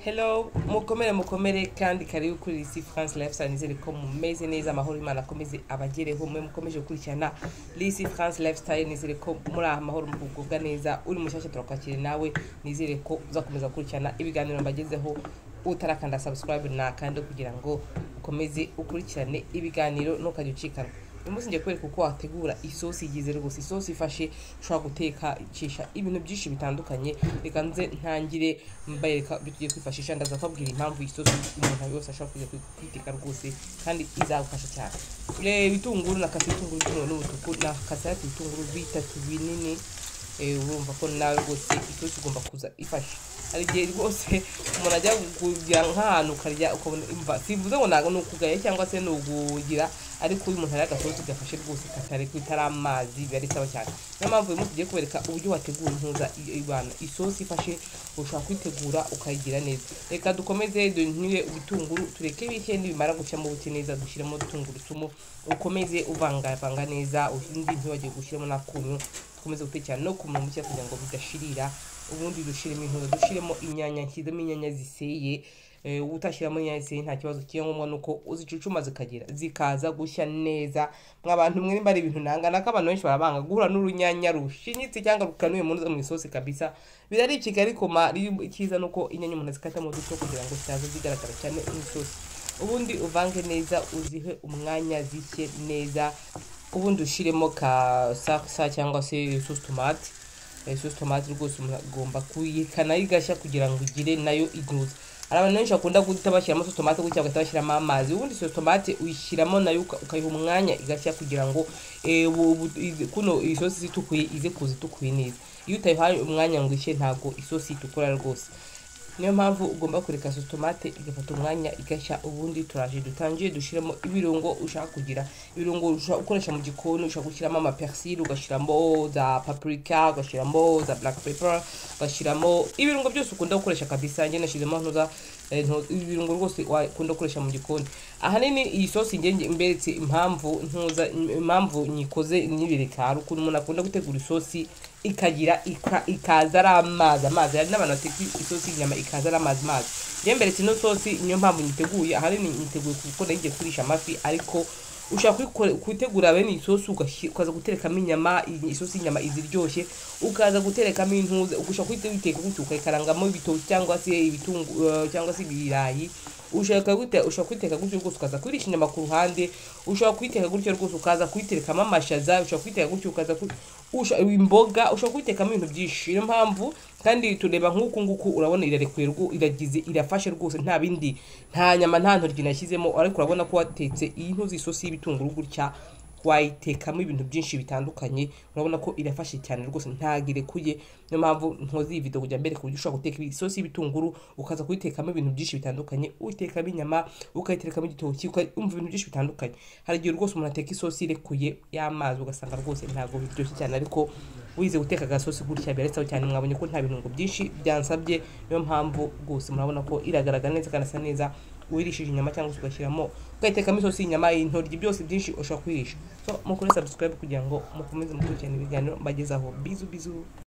Hello, mukomere mukomere kandi karibu kuri Lycée France Lifestyle. Nizere ko mumeze neza, amahoro Imana akomeze abagereho mwe mukomeje gukurikirana Lycée France Lifestyle. Nizere ko muri aha mahoro, mukugubwa neza. Uri mushyashya turakwakira nawe, nizere ko uzakomeza gukurikirana ibiganiro mbagezeho. Utarakanda subscribe nakande kugira ngo ukomeze ukurikirane ibiganiro ntukajya ucikanwa. Uyu munsi ngiye kwereka uko wategura isosi igize rwose, isosi ifashe ushobora guteka icisha ibintu byinshi bitandukanye. Reka nze ntangire mbereka ibyo tugiye kwifashisha, ndaza kubabwira impamvu iyi sosi umuntu wese ashobora kujya kwiteka rwose kandi izagufasha cyane. Reba ibitunguru, nakase ibitunguru by'umuhondo n'umutuku, nakase hafi ibitunguru bitatu binini. Urumva ko nawe rwose isosi igomba kuza ifashe. Hari igihe rwose umuntu ajya kujya nk'ahantu ukarya ukabona imva, simvuze ngo ntabwo ni ukugaya cyangwa se ni ukugira, ariko iyo umuntu ariye agasosi gafashe rwose katari itari amazi biba ari sawa cyane. Niyo mpamvu uyu munsi tugiye kubereka uburyo wategura intuza ibana isosi ifashe, ushobora kuyitegura ukayigira neza. Reka dukomeze dunyure ibitunguru, tureke bishye, nibimara gushyamo buke neza dushyiremo tungurusumu, ukomeze uvangavanga neza, ubundi ntiwagire gushyiramo n'akunyu, dukomeze gutekera no ku muriro muke kugira ngo bidashirira. Ubundi dushyiremo intuza, dushyiremo inyanya, nshyizemo inyanya ziseye. Utashyiramo inyanya ziseye nta kibazo, icyangombwa ni uko uzicucuma zikagera zikaza gushya neza. Mwa bantu mwe, nimba ari ibintu nanga nako abantu benshi barabanga guhura n'urunyanya rushinyitse cyangwa rukanuye mu isosi kabisa, biraricika. Ariko icyiza ni uko inyanya umuntu azikatamo duto kugira ngo zitaza zigaragara cyane mu isosi. Ubundi uvange neza, uzihe umwanya zishye neza, ubundi ushyiremo ka salsa cyangwa se sauce tomate. Sauce tomate rwose umuntu agomba kuyika nayo igashya kugira ngo igire nayo inuze. Hari abantu benshi bakunda guhita bashyiramo sauce tomate gutya, bagahita bashyiramo amazi. Ubundi sauce tomate uyishyiramo nayo ukayiha umwanya igashya kugira ngo kuno isosi itukuye ize kuza itukuye neza. Iyo utayihaye umwanya ngo ishye, ntabwo isosi itukura rwose. Niyo mpamvu ugomba kureka sauce tomate igafata umwanya igashya. Ubundi turaje dutangire dushyiremo ibirungo ushaka kugira, ibirungo ushobora gukoresha mu gikoni. Ushobora gushyiramo ama persil, ugashyiramo za paprika, ugashyiramo za black pepper, ugashyiramo ibirungo byose ukunda gukoresha kabisa. Njye nashyizemo ntuza ibirungo rwose wakunda gukoresha mu gikoni. Ahanini iyi sosi njye mberetse impamvu ntuza, impamvu nyikoze nyibireka, hari ukuntu umuntu akunda gutegura isosi ikagira ikaza ari amazi amazi. Hari n'abantu bateka isosi y'inyama ikaza ari amazi mazi. Njye mberetse ino sosi, niyo mpamvu nyiteguye. Ahanini nyiteguye kuko nagiye kurisha amafi, ariko ushobora kuyitegura bene iyi sosi ukaza guterekamo inyama. Iyi isosi y'inyama iziryoshye, ukaza guterekamo intuze, ushobora kuyiteka gutyo ukayikarangamo ibitoki cyangwa se ibitungu cyangwa se ibirayi. Ushobora kuyiteka gutyo rwose ukaza kurisha inyama ku ruhande. Ushobora kuyiteka gutyo rwose ukaza kuyiterekamo amashaza. Ushobora kuyiteka gutyo ukaza imboga. Ushobora kuyitekamo ibintu byinshi. Niyo mpamvu kandi tureba nk'uku nguku, urabona irarekuye, iragize, irafashe rwose, nta bindi, nta nyama, nta ntoryi nashyizemo, ariko urabona ko watetse iyi ntuzi isosi y'ibitunguru gutya wayitekamo ibintu byinshi bitandukanye. Urabona ko irafashe cyane rwose, ntabwo irekuye. Niyo mpamvu nkoze iyi video kugira mbere ku buryo ushobora guteka isosi y'ibitunguru ukaza kuyitekamo ibintu byinshi bitandukanye, uyitekamo inyama, ukayiterekamo igitoki, ukumva ibintu byinshi bitandukanye. Hari igihe rwose umuntu ateka isosi irekuye y'amazi, ugasanga rwose ntabwo biryoshye cyane, ariko wize guteka agasosi gutya birasawa cyane. Mwabonye ko nta birungo byinshi byansabye, niyo mpamvu rwose murabona ko iragaragara neza kandi asa neza. Wirishije inyama cyangwa se ugashyiramo, ukayitekamo isosi y'inyama, intoryi, byose byinshi ushobora kuyirisha. So mukore subscribe kugira ngo mukomeze mukurikirane ibiganiro mbagezaho. Bisous bisous.